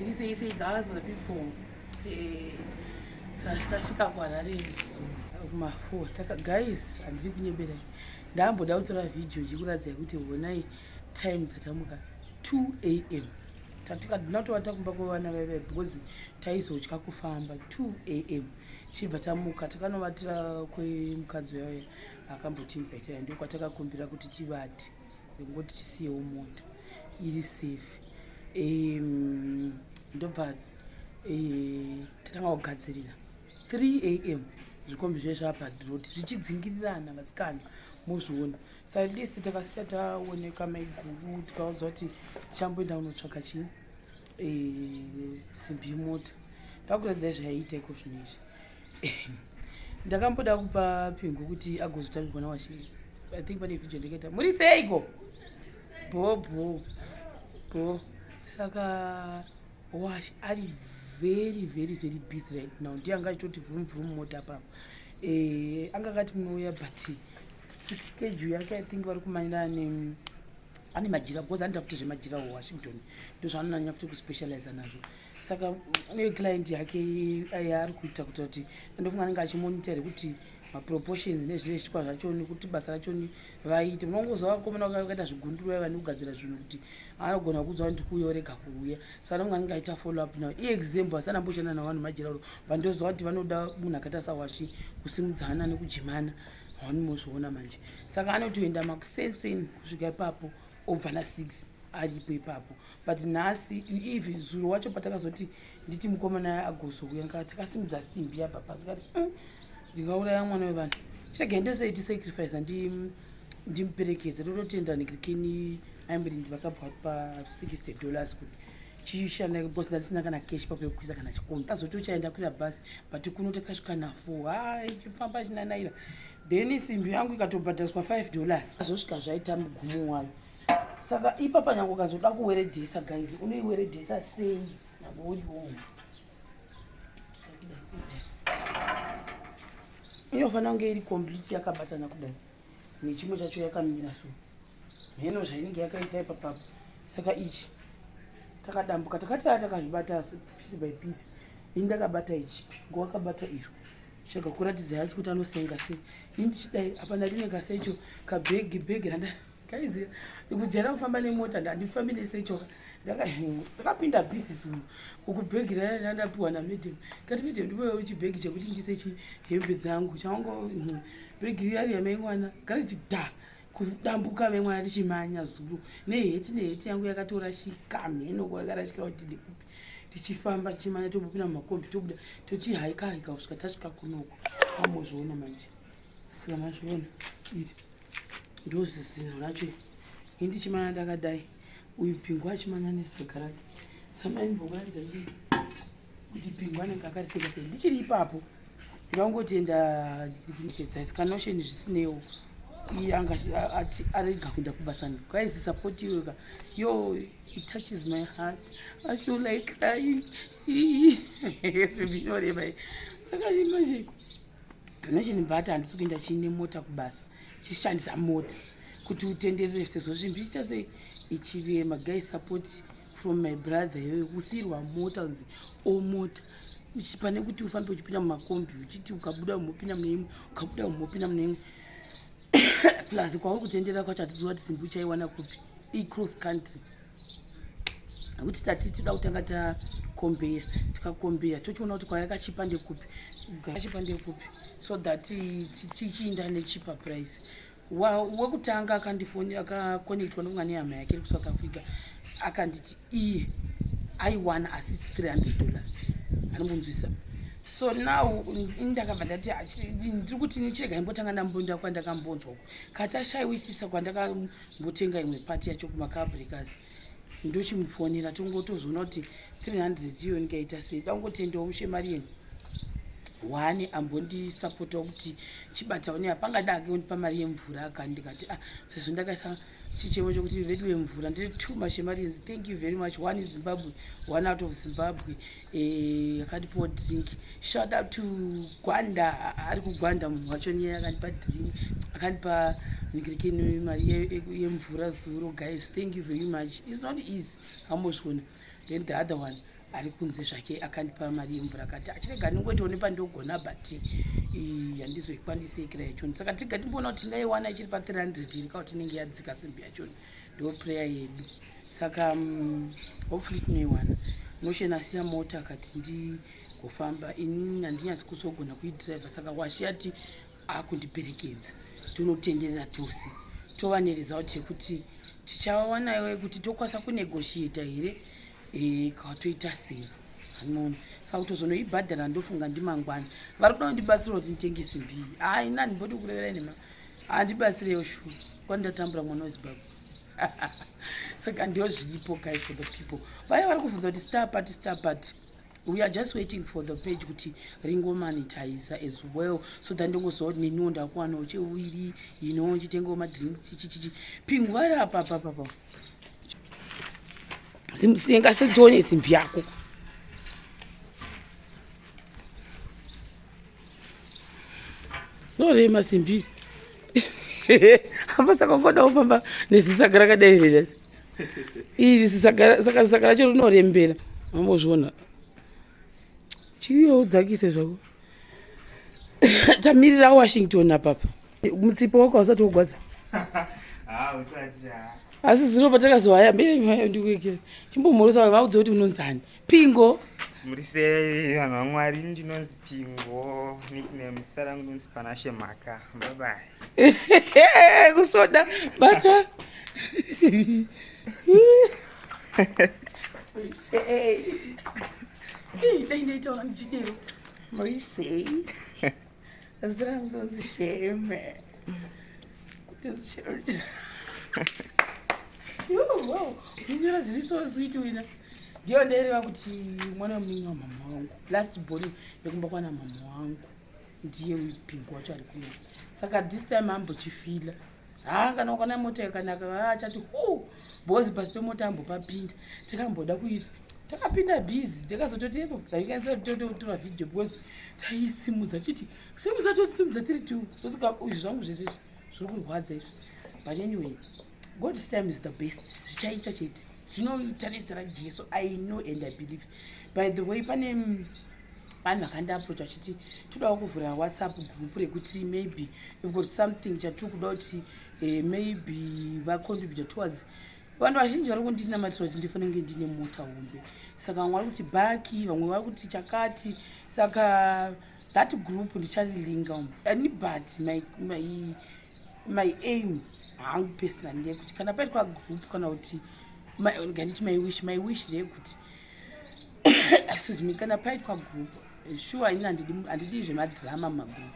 Iri sei sei guys for the people. Eh, tasvika kuHarare zuro kuma4. Taka guys, handiri kunyeberai. Ndamboda kutora video ichikuratidzai kuti honai time dzatamuka, 2 a.m. Tatikadina kutovata kumba kwevana vaive because taizotya kufamba. 2 a.m. chibva tamuka, takanovatira kwemukadzi uyauya akambotiinvitira. Ndio kwatakakumbira kuti tivate nekungoti tisiyewo mota iri safe. Ndobva tatanga kugadzirira 3 a.m. Zvikombi zve zvaparoad zvichidzingirirana, vasikana, muzviona. So at least takasiya taoneka maiguru, tikaudza kuti tichamboenda kunotsvaka chii, simbi yemota. Ndakuratidzai zvaiita iko zvino izvi. Ndakamboda kupa Pingu kuti agozotambirwa naWashe. I think pane vhidhio ndakaita. Muri seiko? Bho bho bho. Saka Wash ari very very very busy right now. Ndiye anga achitoti vhum vhum mota papo. Anga akati munouya, but schedule yake, I think vari kumanyira ne ane majira because anoita futi zvemajira Washington, ndo zvaanonyanya futi kuspecializa nazvo. Saka ane client yake yaari kuita kuti ndofunga anenge achimonitor kuti maproportions nezvinoitwa zvacho nekuti basa racho vaite. Unongozwa vakomana vakaita zvigunduru vaiva nekugadzira zvinhu kuti anogona kuudza kuti kuuya orega kuuya. Saka anonge anenge aita follow up now. Iexample, asana amboshanda navanhu majiraro, vandoziva kuti vanoda munhu akaita saWashi kusimudzana nekujimana. Vanomozviona manje. Saka anotoenda makusenseni kusvika ipapo, obva na6 aripo ipapo. But nhasi, even zuro wacho, patakazoti nditi mukomana agozouya, takasimudza simbi yabva pasi kati, ndingauraya mwana wevanhu, chirega ndesei tisacrifice ndimuperekedze." Tototenda nekirikeni aimurindi vakabva pa$60 kuti chishanda because ndasina kana cash papo yekukwisa kana chikombi. Azoti uchaenda kwira bhasi, but kuno takasvika na4, ha, ichifamba chinanaira. Then simbi yangu ikatobhadhariswa $5. Azosvika zvaita mugumo wayo. Saka ipapa nyange ukazoda kuweredhesa, guys, unoiweredhesa sei nyange uriwo? Inofanira kunge iri complete, yakabatana kudai nechimwe chacho yakamira. So mheno zvainenge yakaita ipapapo. Saka ichi takadambuka, takati takazvibata piece by piece. Ini ndakabata ichi, ngowakabata iro, chega kuratidza yacho kuti anosenga sei. Ini ndichidai, hapana rine kasecho kabhegi bhegi randa. Guys, ndikujaira kufamba nemota, handifambi nesecho. Ndakapinda bhizinesi umu uku. Bhegi randapiwa namadam, kati, "Madam, ndipewo chibhegi chekuti ndise chihembe dzangu." Chawango bhegi riya riya maimwana gariti dha kudambuka maimwana. Tichimanya zuro neheti, neheti yangu yakatorashika, mheno kwayakarashikira kuti ndekupi. Tichifamba tichimanya, tombopinda mumakombi, tobuda, tochihaika haika kusvika tasvika kunoku. Amozviona manje. Saka mazviona, iri ndozizino racho. Ini ndichimanya ndakadai, uyu Pingu achimanya nesaga rake. Samaimbokuratidza kuti Pingu anenge akariseka sei. Ndichiri ipapo, ndangotenda kanosheni zvisinewo. Iye anga ati arega kuenda kubasa. Guys, support iweka yo, it touches my heart. I feel like crying. Zvinoreva. Saka manje nochinibva ati handisi kuenda chiine mota kubasa, chishandisa mota kuti utenderere sezvo zvimbi ichiita sei, ichirema. Guys, support from my brother iyoyo, kusiyirwa mota kunzi omota pane kuti ufambe uchipinda mumakombi, uchiti ukabuda mumopinda mune imwe, ukabuda mumopinda mune imwe. Plus kwauri kutenderera kwacho hatiziva kuti simbi uchaiwana kupi, icross country. Nekuti tati toda kutanga takombeya, tikakombeya tochiona kuti kwayakachipa ndekupi, kachipa ndekupi, so that tichiinda necheaper price. Wekutanga akandifoni, akaconnectwa nokunga nehama yake iri kuSouth Africa, akanditi iye aiwana asi $300, anombonzwisa. So now ndakabva ndati ndiri kuti nichirega imbotanga ndambonda kwandakambonzwa kati ashayiwisisa kwandakambotenga imwe pati yacho kumaCarbreakers. Ndochimufonera, tongotozoona kuti 300 iyo ndingaita sei. Dangotendawo mushemarieni one ambondisapotawo kuti chibatawo neapangada ake kundipa mari yemvura. Akandikati, ah, sezvo ndakaisa chichemo chokuti vedu vemvura, ndiri two mashemarians, thank you very much. One is Zimbabwe, one out of Zimbabwe, akandipawo drink. Shout out to Gwanda, ari kuGwanda munhu wacho niye akandipa drink, akandipa ningirikeni mari yemvura zuro. Guys, thank you very much. It's not easy, ambozviona. Then the other one Ari kunze zvake akandipa mari yemvura akati achirega ndingoitawo nepandogona but handizoikwanisi yekira yachoni. Saka tiga timboona kuti tingaiwana ichiri pa 300 here kana kuti inenge yadzika simbi yachoni. Ndo prayer yedu. Saka hopefully tinoiwana. Notion asiya mota akati ndigofamba, ini handinyatsi kuzogona kuidriver, saka Washi ati akundiperekedza tonotenderera tose tova neresult yekuti tichawana iwe kuti tokwanisa kunegotiata here kana toita sei. Anoona saka kutozonoibhadhara ndofunga ndimangwana. Vari kuda kundibatsira kuti nditenge simbi iyi. Hai, ini handimbodi kureverai nhema, handibatsirewo shuwa kwandatambura mwana weZimbabwe. Saka ndio zviripo guys for the people vaya vari kubvunza kuti star party, star party. We are just waiting for the page kuti ringomonetize as well so that ndongoziva kuti neniwo ndakuwanawo cheuiri, chitengawo madrinks chichichichi pingu vari apa apa apa. Singa setione simbi yako. Norema simbi. Apa saka ungoda kufamba nezisaga rakadai here? Iri saka saka racho rinorembera. Mambozviona. Chiriyo udzakise zvako. Tamirira Washington apapa. Mutsipo wako hausati wogwadza. Usati. Asi zuro patakazohaya mberi ndikuekera. Chimbomhorosa vaudze kuti unonzani. Pingo. Muri sei vanhu vaMwari, ndinonzi Pingo, nickname zita rangu ndinonzi Panashe Mhaka. Bye bye. Kusvoda bata. Muri sei? Dai ndaitaura ndichidero. Muri sei? Zita rangu ndinonzi Sheme. Ndinonzi Sheme. Nyora zviri so sweet wina. Ndiyo ndaireva kuti mwana wemunin'ina wamama wangu, last born yekumba kwana mama wangu, ndiye Pingo wacho ari kuno. Saka this time ambochifila. Ha, kana ukaona mota yakanaka achati hu, because pasi pemota ambopapinda. Takamboda kuisa, takapinda busy, takazototi epo taikwanisa kutotora video because taisimudza chiti simudza tosimudza tiri two. Osika izvi zvangu zvese izvi zviri kurwadza izvi. But anyway, God's time is the best. Zvichaita chete. Zvinoita nezita raJesu. I know and I believe. By the way, pane vanhu vakandiapproach vachiti todawo kuvhura WhatsApp group rekuti maybe you've got something chatiri kuda kuti maybe vacontribute towards. Vanhu vazhinji vari kundinamatira kuti ndifanire kunge ndine mota hombe, saka vamwe vari kuti bhaki, vamwe vari kuti chakati. Saka that group ndicharilinga umu ani, but my aim hangu personally ndeyekuti kana paitwa group, kana kuti nganditi my wish ndeyekuti, excuse me, kana paitwa group, sure, ini handidi zvemadhirama mumagroup.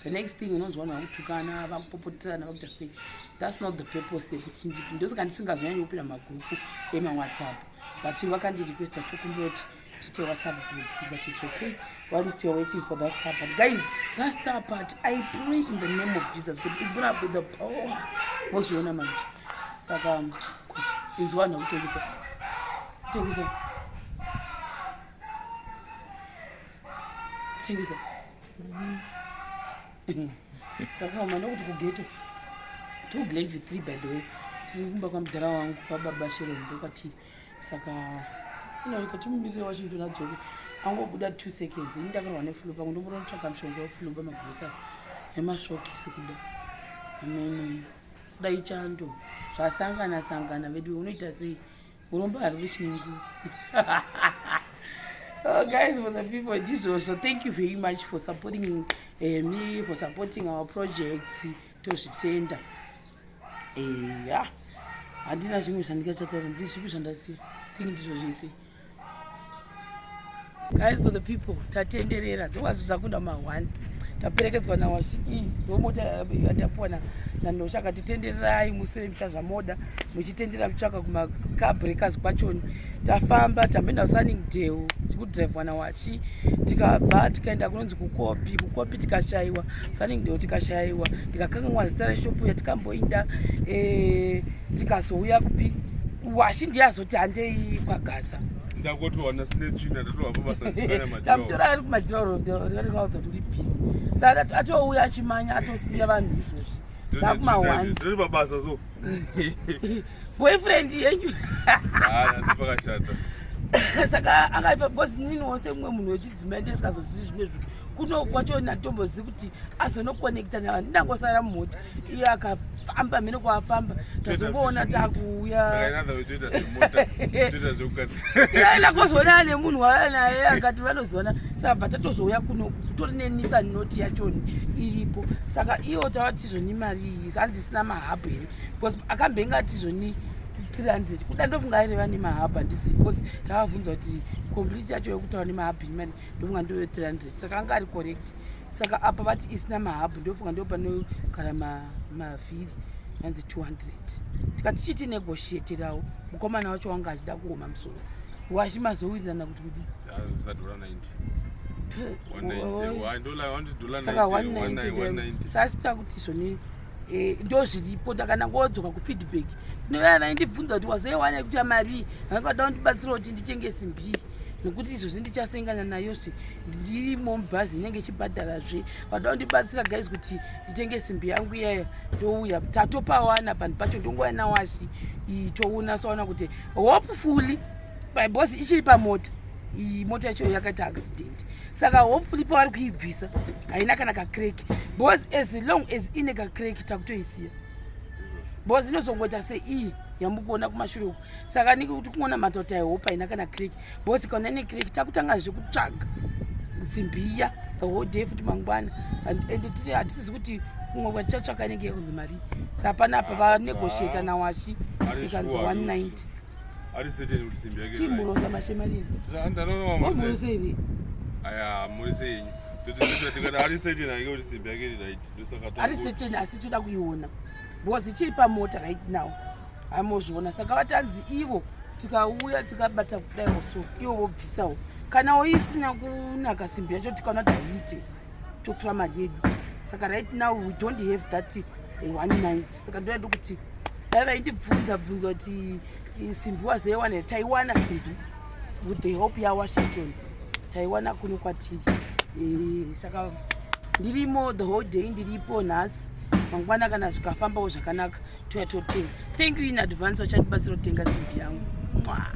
The next thing unonzwa vanhu vakutukana, vakupopoterana, vakuita sei. That's not the purpose yekuti ndosaka ndisingazonyanyi kupinda mumagroup emaWhatsApp, but vakandirequesta tokumbira kuti tiite WhatsApp group, ndikati it's okay while you are waiting for that star part. Guys, that star part, I pray in the name of Jesus kuti it's gonna be the power. Mozviona manje. Saka inzwa vanhu vakutengesa kutengesa kutengesa zvakaoma. Ndokuti kugeto to Glenview 3. By the way, tiri kumba kwamudhara wangu, kwababa Sharon, ndokwatiri. Saka inoreka timumirire Washington adzoke, angobuda 2 seconds. Ini ndakarwa neflu pangu, ndomboda kutsvaga mushonga weflu pamagrosari nemasvokisi kuda ameno kudai chando zvasangana sangana vedu. Unoita sei? Urombo hari ruchinenguva. Oh, guys, for the people, this also thank you very much for supporting me, for supporting our projects. Tozvitenda. Ya, handina zvimwe zvandingachataura. Ndizvipi zvandasiya? Think ndizvo zvese. Guys, for the people, tatenderera ndokwazi ma1 taperekedzwa naWashi. Ndomota yatapuwa naNosha, akati tendererai musure mucha zvamoda muchitendera mutsvaka kumacar breakers kwachoni. Tafamba, tamboenda kuSunningdale tikudhiraivwa naWachi, tikabva tikaenda kunonzi kuKopi. KuKopi tikashayiwa, Sunningdale tikashayiwa, ndikakanganwa zita reshopu yatikamboinda. Tikazouya kupi? Washi ndiye azoti handei kwaGaza. Ndakotowana sine tsvina, ndatorwa pabasa. Tamutora ari kumajirauro, ndikaudza kuti uri busy, saka atouya achimanya, atosiya vanhu izvozvi dzakuma1. Ndiri pabasa so. Boyfriend yenyu. Nhasi pakashata. Saka akaipa because nini wose mumwe munhu wechidzimai ndisikazozivi zvimwe zvinhu kuno kwacho ndatombozivi kuti azonokonekta navanhu. Ndangosara mumota, iye akafamba mhene kwaafamba, tazongoona takuuya. Ndakozoona nemunhu waya naye akati vanozivana. Saka bva tatozouya kunoku, kutori neNissan Note yachoni iripo. Saka iwo tavati zvoni mari iyi hanzi isina mahabhu here? Because akambenge ati zvoni 300, kuda ndofunga aireva nemahabhu, handisi, because tavabvunza kuti complete yacho yekutaura nemahabhu imari, ndofunga ndoyo 300. Saka anga ari correct. Saka apa vati isina mahabhu, ndofunga ndo panogara mavhiri, hanzi 200. Tikati tichiti negotiaterawo, mukomana wacho wanga achida kuoma musoro wachimazowirirana kuti kudi. Zadora 90. Saka 190 sasita kuti zvoni ndo zviripo. Ndakanangodzoka kufeedback kune vaya vaindibvunza kuti wazoiwana kuti mari, vangada kundibatsira kuti nditenge simbi, nekuti izvozvi ndichasengana nayozve, ndirimo mubhazi inenge ichibhadharazve. Vada kundibatsira guys kuti nditenge simbi yangu iyaya, touya tatopawana panhu pacho, ndongouya nawashi toona soona kuti hopefully because ichiri pamota iyi, mota yacho yakaita accident, saka hopefully pavari kuibvisa haina kana kacrack, because as long as ine kacrack takutoisiya, because inozongoita seiyi yamukuona kumashure uku. Saka nikuti kuona mata kuti aihope haina kana crack, because kana ine crack takutanga zvekutsvaga simbi iya the whole day futi mangwana, and hatisizi kuti kumwe kwatichatsvaka inenge yakunzi mari. Saka panapa vanegotiata nawashi ikanzi 190. Ari certain kuti simbi yake Chimurosa mashemarienzi. Ndanoona. Here? Aya, muri sei? Tikati ari certain ake kuti simbi yake iri right, ndosaka. Ari certain, asi toda kuiona because ichiri pamota right now, amozviona. Saka vatanzi ivo tikauya tikabata kudaiwo, so ivo vobvisawo kana isina kunaka simbi yacho, tikaona kuti haiite, totora mari yedu. Saka right now we don't have that 190. Saka ndoya ndokuti dai vaindibvunza bvunza kuti simbi wazoiwana, taiwana simbi with the help yaWashington, taiwana kuno kwatiri. Saka ndirimo the whole day, ndiripo nhasi, mangwana kana zvikafambawo zvakanaka toya totenga. Thank you in advance vachandibatsira kutenga simbi yangu. Mwah.